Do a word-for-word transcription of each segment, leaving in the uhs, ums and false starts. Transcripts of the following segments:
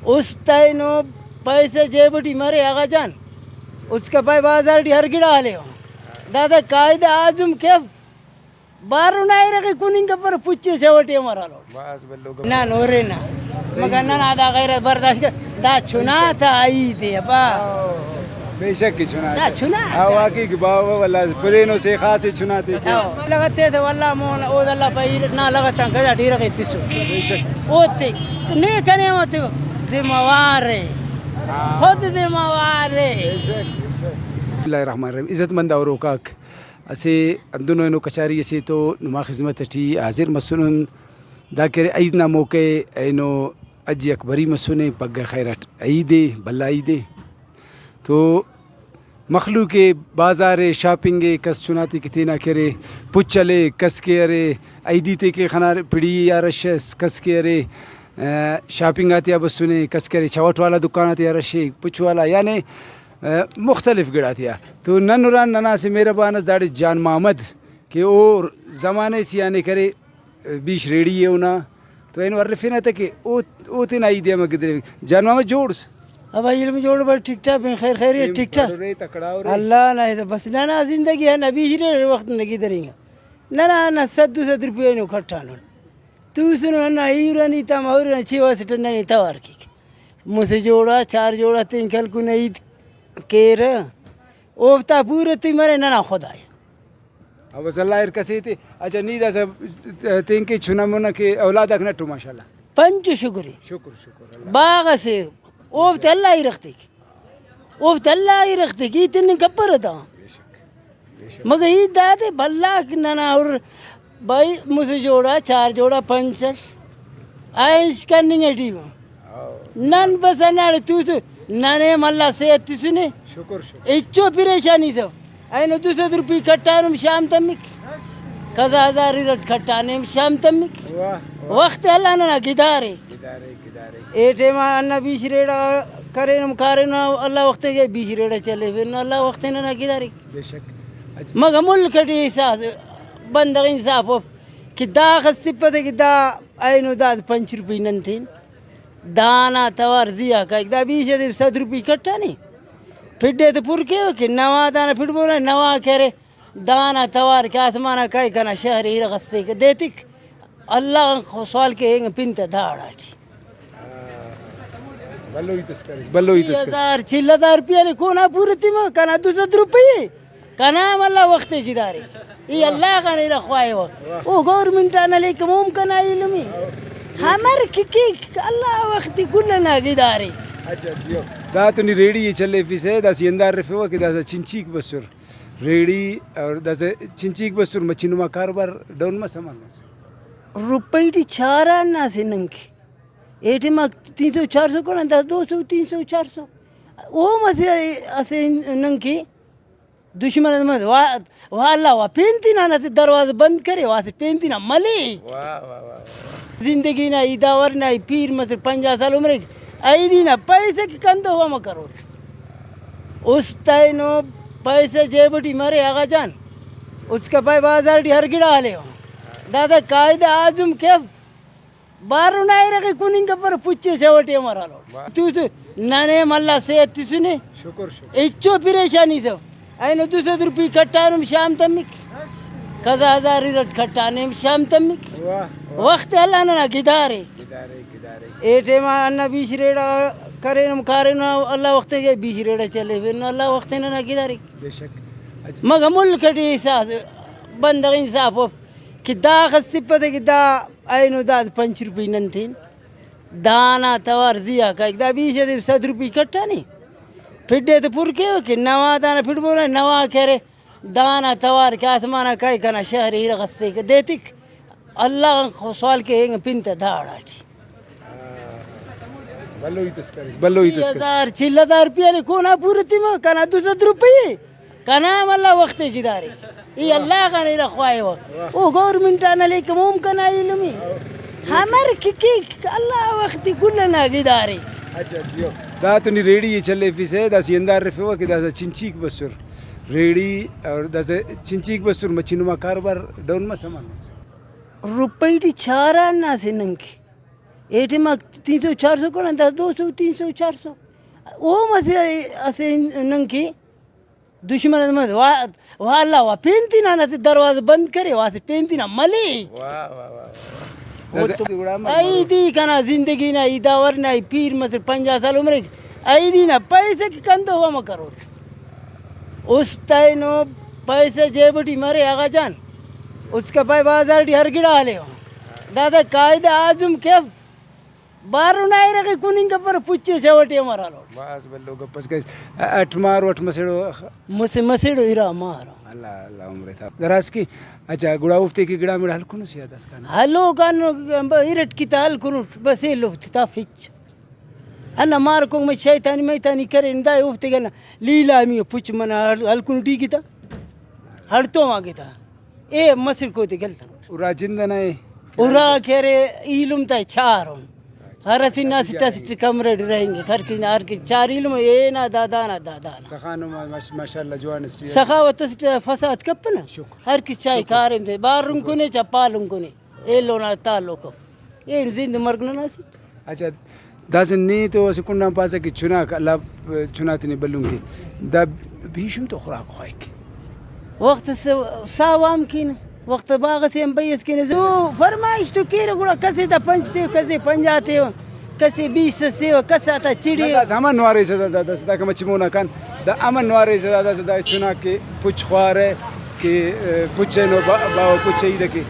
است اینو پیسہ جیب ٹی مرے آغا جان، اس کا پائے بازار ٹی ہر گڑا ہلیو۔ دادا قائد اعظم کیو، بارو نا ایرغی کننگ کپرہ، پچے چوٹی امر ہلوٹ۔ بھاز بھلو گپ۔ نن ہورے نا۔ صحیح مگر ہے۔ ننا دا غیرت برداشت کر، دا چنا تا عید ہے ابا۔ ہاں، بے شک کہ چنا دا تا۔ چنا ہاں، تا۔ واقعی کہ باوہ واللہ پدینو سے خاص چنا تے کہ۔ ہاں، لغتے تو واللہ مون او اللہ پہ نا لغتاں گجا ڈیرغی تسو۔ بے شک۔ اوتے نے کنے ہوتے ذمہ وار ہے۔ ہاں۔ خود ذمہ وار ہے۔ بے شک، بے شک۔ بسم اللہ الرحمن الرحیم۔ عزت مند اوروکاک، اسہ ہندنو اینو کچاری اسے تو نما خذمت ٹی حاضر مسنن۔ دا کہ ارے عید نا موقع ءِ، اینو حجی اکبری مسنے، پگہ خیرٹ عید ءِ، بھلا عید ءِ۔ تو مخلوق ءِ، بازار ءِ، شاپنگ ءِ، کس چناتے کہ تینا کہ ارے پچ ہلے، کس کہ ارے عیدی تے کہ خنارے پڑی آ رش اس، کس کہ ارے، آ، شاپنگ آتیا بسنے، کس کہ ارے چوٹ والا دکان آتیا رش ءِ، پچ والا، یعنی، آ، مختلف گڑاتیا۔ تو نن ہران ننا اسہ مہربان اس داڑے جان محمد کہ او زمانہ سے آنے کرے، بیش ریڑی ءِ اونا، تو اینو ہرفینہ تہ کہ او، او تینا عید ءِ امر گدریوک۔ جان محمد جوڑ اس؟ ہاں بھائی، علم جوڑ بس، ٹھیک ٹھاک، بن خیر خیریت، ٹھیک ٹھاک۔ بڑو رے، تکڑا ہو رے۔ اللہ نا ہے تو بس، ننا زندگی ہے نا، بیش ریڑ وخت نگی درینگا۔ ننا نا صد دو صد روپیہ اینو کٹانن۔ توسنو ہندا ایرانی تا مہورینا چیوا اسٹ ننے توار کیک۔ مسہ جوڑا، چار جوڑا تین کلکو نا عید کیرہ۔ اوفتا پورتی مرے ننا خدائے۔ او بس اللہ ایر کسے تے۔ اچھا، نی داسہ تینکہ چنا منا کہ اولاد آک نٹو ماشاءاللہ۔ پنچ شکر ءِ۔ شکر، شکر اللہ۔ باغ اسے، اوفتے اللہ ایر اختیک۔ اوفتے اللہ ایر اختیک، ای تننگ کپرہ تا۔ بے شک، بے شک۔ مگر ای دادے بھلا کہ ننا ہر بھائی مسہ جوڑا، چار جوڑا، پنچ اس۔ عیش کننگ ٹی ءُ۔ ہاؤ۔ نن بس ہنداڑے توسہ، ننے ہم اللہ صحت تسنے۔ شکر، شکر۔ ہچو پریشانی اف۔ اینو دو سد روپی کٹانم شام تمک۔ قضا ہزار ارٹ کٹانے ہم شام تمک۔ واہ، واہ۔ وخت اللہ ننا گدارے۔ گدارے، گدارے۔ اے ٹائما ہندا بیش ریڑہ کرینم کارینو، اللہ وخت ءِ بیش ریڑہ چلیفینو، اللہ وخت ننا گدارے۔ بے شک۔ اچھا۔ مگہ ملک ٹی احساس، بندغ انصاف اف کہ داخس تپتہ کہ دا اینو داد پنچ روپی نن تین۔ دانا توار زی آ کائک، دا بیش ادیب صد روپی کٹانے۔ پھڈ ءِ تو پر کیوہ کہ نوا دانا پھڈ بولہ، نوا کہ ارے دانا توار کہ آسمان آ کائک، کنا شہر ایرغ اسے کہ دیتک۔ اللہ غان سوال کے اینگ پن تہ داڑاٹی۔ بھلو ہیت اس کریس، بھلو ہیت اس کریس۔ چل ہزار، چل ہزار روپیہ نے کون آ پورتی مہ، کنا دو سد روپیہ۔ کنا ہم اللہ وخت ءِ گدارے۔ ای اللہ غان ایرا خواہوہ۔ او گورنمنٹ آن علیکم اوم کنا علم ءِ۔ ہمر کہ کیک اللہ وخت ءِ کل ئنا گدارے۔ اچھا جی ہو۔ دا تو نی ریڑی ءِ چلیفیسہ، داسہ ای اندار ارفیوہ کہ داسہ چنچیک بسر۔ ریڑی اور داسہ چنچیک بسر، مچی نما کاروبار ڈون مس، امر مس؟ روپئی ٹی چاران نا اسہ ننکہ۔ اے ٹائما تین سو چار سو کنا، دا دو سو، تین سو، چار سو۔ اوم اسہ، اسہ ننکہ۔ دشمن اس مس، وا-، واللہ وا پین تینا نہ تے دروازہ بند کرے، واسہ پین تینا ملے۔ واہ، واہ، واہ، واہ۔ زندگی نا ای دا ورنا، ای پیر مسٹ، پنجاہ سال عمر اے، ایدی نا پیسہ کہ کندو ہم کروٹ۔ است اینو پیسہ جیب ٹی مرے آغا جان، اس کا پائے بازار ٹی ہر گڑا ہلے ہو۔ دادا قائد اعظم کیو۔ بارو نا ایرغی کننگ کپرہ، پچے چوٹی امر ہلوٹ۔ واہ۔ توسہ ننے ہم اللہ صحت تسنے۔ شکر، شکر۔ ہچو پریشانی اف۔ اینو دو سد روپی کٹانم شام تمک۔ قضا ہزار ارٹ کٹانے ہم شام تمک۔ واہ، واہ۔ وخت اللہ ننا گدارے۔ گدارے، گدارے۔ اے ٹائما ہندا بیش ریڑہ کرینم کارینو، اللہ وخت ءِ بیش ریڑہ چلیفینو، اللہ وخت ننا گدارے۔ بے شک۔ اچھا۔ مگہ ملک ٹی احساس، بندغ انصاف اف کہ داخس تپتہ کہ دا اینو داد پنچ روپی نن تین۔ دانا توار زی آ کائک، دا بیش ادیب صد روپی کٹانے۔ پھڈ ءِ تو پر کیوہ کہ نوا دانا پھڈ بولہ، نوا کہ ارے دانا توار کہ آسمان آ کائک، کنا شہر ایرغ اسے کہ دیتک۔ اللہ غان سوال کے اینگ پن تہ داڑاٹی۔ بھلو ہیت اس کریس، بھلو ہیت اس کریس۔ چل ہزار، چل ہزار روپیہ نے کون آ پورتی مہ، کنا دو سد روپیہ۔ کنا ہم اللہ وخت ءِ گدارے۔ ای اللہ غان ایرا خواہوہ۔ او گورنمنٹ آن علیکم اوم کنا علم ءِ۔ ہمر کہ کیک اللہ وخت ءِ کل ئنا گدارے۔ اچھا جی ہو۔ دا تو نی ریڑی ءِ چلیفیسہ، داسہ ای اندار ارفیوہ کہ داسہ چنچیک بسر۔ ریڑی اور داسہ چنچیک بسر، مچی نما کاروبار ڈون مس، امر مس؟ روپئی ٹی چاران نا اسہ ننکہ۔ اے ٹائما تین سو چار سو کروڑ، اندا دو سو، تین سو، چار سو۔ اوہم اسہ، اسہ ننکہ دشمن اس مس۔ وا-، واللہ وا پین تینا نت دروازہ بند کرے، وا اسہ پین تینا ملے۔ واہ، واہ، واہ، واہ۔ او داسہ تو گڑا مر-، ای دی کنا زندگی نا، ای دا ورنا، ای پیر مسر، پنجاہ سال عمر اے، ای دی نا پیسہ کہ کندو ہم کروٹ۔ است اینو پیسہ جیب ٹی مرے آغا جان، اس کا پائے بازار ٹی ہر گڑا ہلے۔ دادا قائد اعظم کیو۔ بارو نا ایرغ کننگ کپرہ، پچ ئے چوٹی امر ہلوٹ۔ بھاز بھلو گپ اس کریس۔ اٹ مارو، اٹ مسڑو۔ مسہ مسڑو، ارا مارو۔ اللہ، اللہ عمر تا دراز کے۔ اچھا، گڑا اوفتے کہ گڑا مڑا ہلکنس یا داسکان؟ ہلوکان ارٹ کتا ہلکنٹ، بس ایلو تتا پچ۔ ہندا مارکو مچ شیطانی میتانی کرین، دا اوفتے کنا لیلامی پچ منا ہل-، ہلکنٹ ای کتا۔ ہڑتوما کتا۔ اے مسڑ کو تے گلتنٹ۔ ارا جند ئنا اے؟ ارا کہ ارے ایلم تا چار ان۔ ہر اسہ نا اسٹ اسٹ کمرہ ٹی رہینگک، ہر کس نا، ہر کس چار ایلم، اے نا دا، دا نا دا، دا نا۔ سخا نما ماش-، ماشاءاللہ جوان اسٹ۔ سخاوت اسٹ فساد کپنہ۔ شکر۔ ہر کس چائے شکر۔ کاریم تے، بارن کنے چا پالن کنے۔ ایلو نا تعلق اف۔ اے زند مرگ ننا سے۔ اچھا، داسہ نے تو اسہ کنڈ آن پاسہ کہ چناک اللہ چنا تینے بھلن کے، دا بھیشم تو خوراک خواہک۔ وخت اس ساوام کینہ، وخت باغ سے ہم بئی اس کینہ۔ او فرمائش تو کیرہ، گڑا کسے تا پنچ تیو، کسے پنجاہ تیو، کسے بیس اس تیو، کس آتا چڑیو۔ داسہ ہمن نوارے سدا، دا داسہ دا کہ مچہ مونا کان، دا ہمن نوارے سدا، داسہ دا چناک کہ پچ خوارہ کہ، ء، پچ اینو با-، باوہ پچ عید کہ۔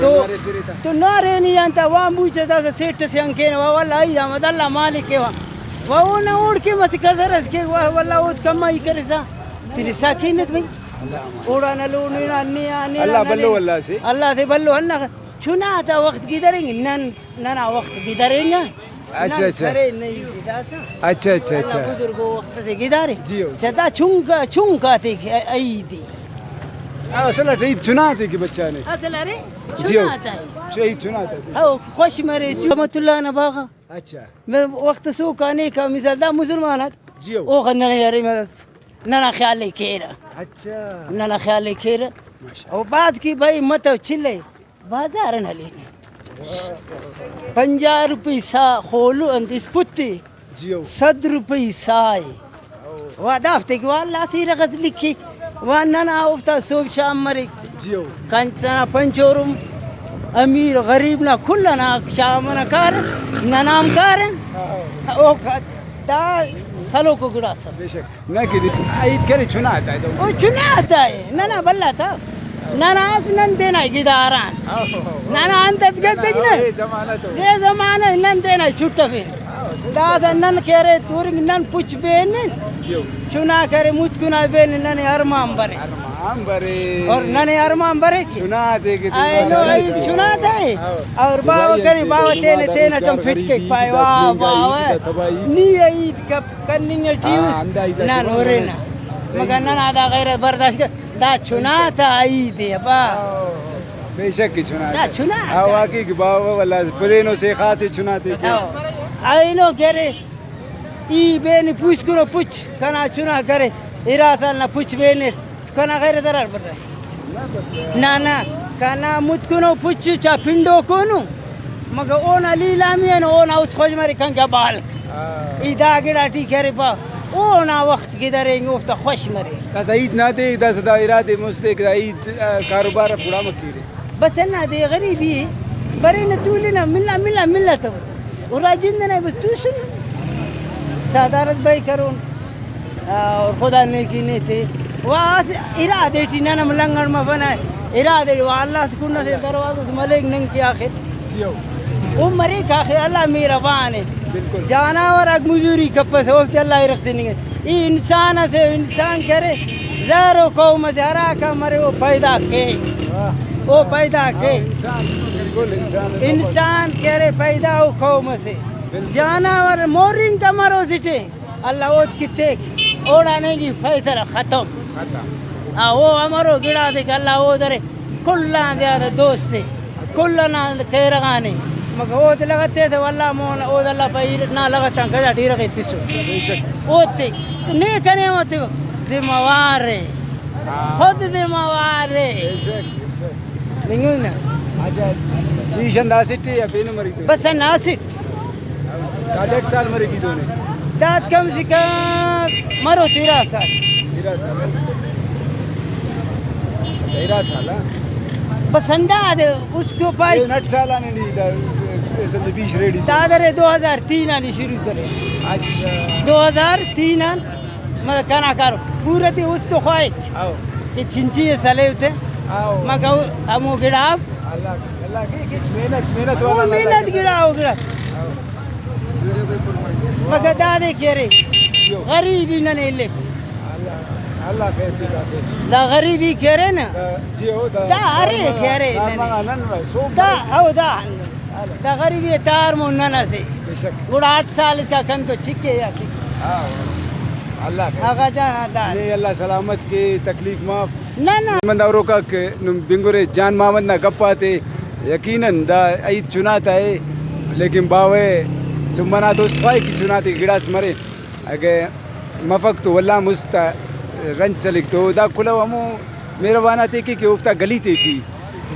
تو، تو نارے نی آن تا وام بوچہ داسہ سیٹ ئسے آن کینہ، وا واللہ عید احمد اللہ مالک ءِ وا۔ وا اونا اوڑکہ مس کسر ئس کیک، وا واللہ اود کمائی کرسا ترسا کینت بھئی۔ اوڑان ہلو نے نا نے آ، نے نا اللہ ننے۔ بھلو اللہ سے۔ اللہ سے بھلو ہندا چنا تا وخت گدرینگ نن۔ ننا وخت گدرینگا۔ اچھا، نن اچھا۔ کرے نئی گداسا۔ اچھا، اچھا، اچھا۔ بزرگو وخت سے گدارے۔ جی ہو۔ چہ دا چنکا، چنکا تے عید ءِ۔ ہاں، اصل اٹ عید چنا تے کہ بچانے۔ اصل ارے جی ہو۔ چنا تا ءِ۔ چ-، عید چنا تا ءِ۔ او خوش مرے چ-، رحمت اللہ نا باغا۔ اچھا۔ میں وخت سوکا نیکا مثال دا مسلمان آک۔ جی ہو۔ او خن ننے ارے مس-، ننا خیال ءِ کیرہ۔ اچھا۔ ننا خیال ءِ کیرہ۔ ماشاءاللہ۔ او بعد کی بھائی متو چلے۔ بازار آن ہلینے۔ پنجاہ روپئی سا خولو انت اسپت ءِ، جی ہو۔ سد روپئی سا ءِ۔ او۔ وا دافتے کہ وا اللہ تے رغد لکھک۔ وا ننا اوفتا صوب شام مریک۔ جی ہو۔ کنچ ئنا پنچورم امیر غریب نا کل ئنا شام ئنا کار، ننا ہم کار۔ ہاں۔ او کا-، دا سلوکو گڑاس۔ بے شک۔ نہ کہ عید کرے چنا تا ءِ تو۔ او چنا تا ءِ، ننا بھلا تا۔ ننا اس نن تینا گداران۔ ننا انت ات گدک نہ۔ اے زمانہ تو۔ اے زمانہ نن تینا چٹفین۔ داسہ نن کہ ارے تورنگ نن پچ بینن۔ جیو۔ چنا کہ ارے مچ کنا بینن ننے ارمان برے۔ ارمان برے۔ اور ننے ارمان برے کہ۔ چنا تے کہ اینو ای چنا تا ءِ۔ اور باوہ کنے باوہ تینے تینا ٹم پھٹ کے پائے۔ واہ باوہ۔ نی عید کپ کننگ ٹی ہاں، اس۔ ہندا عید آ نن ہورنہ۔ مگر ننا دا غیرت برداشت کر۔ دا چنا تا عید ءِ ابا۔ بے شک کہ چنا دا تا۔ چنا ہاں، تا۔ واقعی کہ باوہ واللہ پدینو سے خاص چنا تے کہ۔ ہاں۔ اینو کہ ارے ای بین پوسکنو پچ کنا چنا کرے۔ ارا سال نا پچ بینر۔ کنا غیرت ہرار برداشت۔ نہ بس۔ نہ، نہ، کنا متکنو پچ چا پنڈوکونو، مگہ اونا لیلامی اینو، اونا است خوش مرے کنکا بالک۔ ہاں۔ ای دا گڑا ٹی کرے پا، اونا وخت گدرینگ اوفتا خوش مرے۔ داسہ عید نا دے، داسہ دا ارادے مستے کہ دا عید، آ، کاروبار اف گڑا مہ کیرے۔ بس ہندا دے غریبی ءِ، برینہ تولنہ ملا، ملا، ملا تو۔ ارا جند ئنا بس توسن۔ ساہدار اس بھئی کرون۔ اور خدا نیکی نے تے۔ وا اسہ ارادے ٹی نن ہم لنگڑ مفنہ۔ ارادے ٹی وا اللہ اس کنڈ اسے دروازہ اس ملیک نن کہ آخر۔ جی ہو۔ او مریک آخر اللہ مہربان ءِ۔ بالکل۔ جانور آک مزوری کپسہ اوفتے اللہ ارغ تننگ ءِ۔ ای انسان اسے، انسان کہ ارے زہرو قوم اسے ہراکان مرے او پیدا کیک۔ واہ۔ او پیدا کیک۔ انسان، بالکل انسان۔ انسان کہ ارے پیدا او قوم اسے۔ بالکل۔ جانور مورینک امر اسٹ ءِ۔ اللہ اود کتیک، اوڑان اینگی فیصلہ ختم۔ ختم۔ آ، او امرو گڑاسے کہ اللہ اود ارے کل آن زیادہ دوست ءِ، کل ئنا کیرغ آن ءِ، مگر اود لغت ایتو اللہ مون، اود اللہ پہ نا لغت آن کجا ٹی ارغ ایتسو۔ بے شک۔ اوتے نے کنے اوتے ذمہ وار ءِ، ہاں۔ خود ذمہ وار ءِ۔ بے شک، بے شک۔ بنگنہ۔ اچھا، پیشن دا اسٹ یا پین مری تو؟ بس ہندا اسٹ۔ دادے اٹ سال مریک ای دونے؟ داد کم سے کم مرو تو ارا سال۔ ارا سال۔ اچھا، ارا سال، ہاں۔ بس ہندا دے اس کو پائے۔ اے نٹ سال آنے نی دا، اے سمجھ بیش ریڈی تو۔ داد ارے دو ہزار تین آنی شروع کرے۔ اچھا۔ دو ہزار تین آن مطلب کنا کارو پورا تے است خواہک۔ ہاؤ۔ کہ چنچی ئے سلیو تے۔ ہاؤ۔ مگہ ہمو گڑا اف۔ اللہ، اللہ کے، کے محنت، محنت ہمو والا اللہ محنت کے گڑا او گڑا۔ ہاؤ۔ مگہ دادے کہ ارے، جیو۔ غریبی ننے الیپہ۔ اللہ، اللہ خیر تیوہ کے۔ دا غریبی کہ ارے نا۔ دا، جیو، دا، دا ارے کہ ارے دا ننے۔ منگا نن سوب دا، مرے۔ او دا ہندن۔ دا غریبی ءِ تار مون نن اسے۔ بے شک۔ گڑا اٹ سال اسکا کن تو چکے یا چکے۔ ہاں، اللہ خیر۔ آغا جان، ہاں، دا۔ نے اللہ سلامت کے، تکلیف معاف۔ نہ، نہ۔ من دا اوروکاک نم بنگرے جان محمد نا گپ آتے، یقیناً دا عید چنا تا ءِ، لیکن باوہ لمہ نا تو است خواہک کہ چنا تے گڑاس مرے۔ اگہ مفک تو ولدا ہم است آ رنج سلک تو دا کلہو ہمو مہربان آتے کے کہ اوفتا گلی تیٹی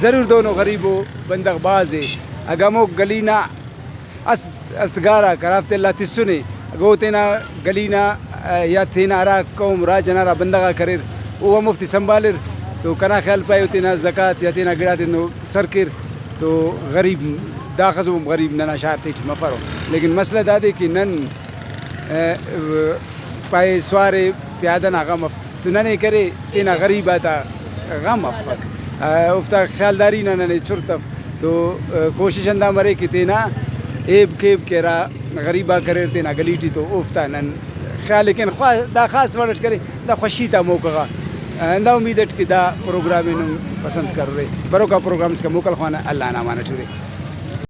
ضرور دہنو غریبو بندغ بھاز ءِ۔ اگہ ہمو گلی نا است، استگار آک ہرافتے اللہ تسنے، اگہ او تینا گلی نا، آ، یا تینا ہرا قوم راج ئنا ہرا بندغ آک اریر، او ہم اوفتے سنبھالر تو کنا خیال پائے او تینا زکوٰۃ یا تینا گڑاتے ہندن سر کیر تو غریب داخس ہم غریب ننا شار تیٹی مفرو۔ لیکن مسئلہ دادے کہ نن ءِ، پائے سوارے پیادہ نا غم اف تو ننے کرے تینا غریب آتا غم افک، ءِ، اوفتا خیالداری نا ننے چرت اف تو، ءِ، کوشش ہندا مرے کہ تینا ایب کیب کہ ہرا غریب آک اریر تینا گلی ٹی تو اوفتا نن خیال کین خوا-، دا خاص وڑ اٹ کرے دا خوشی تا موقع غا، ءِ، ہندا امید اٹ کہ دا پروگرام ءِ نم پسند کرورے، بروکا پروگرام اسکا موکل خوانہ، اللہ نا امان اٹ ارے۔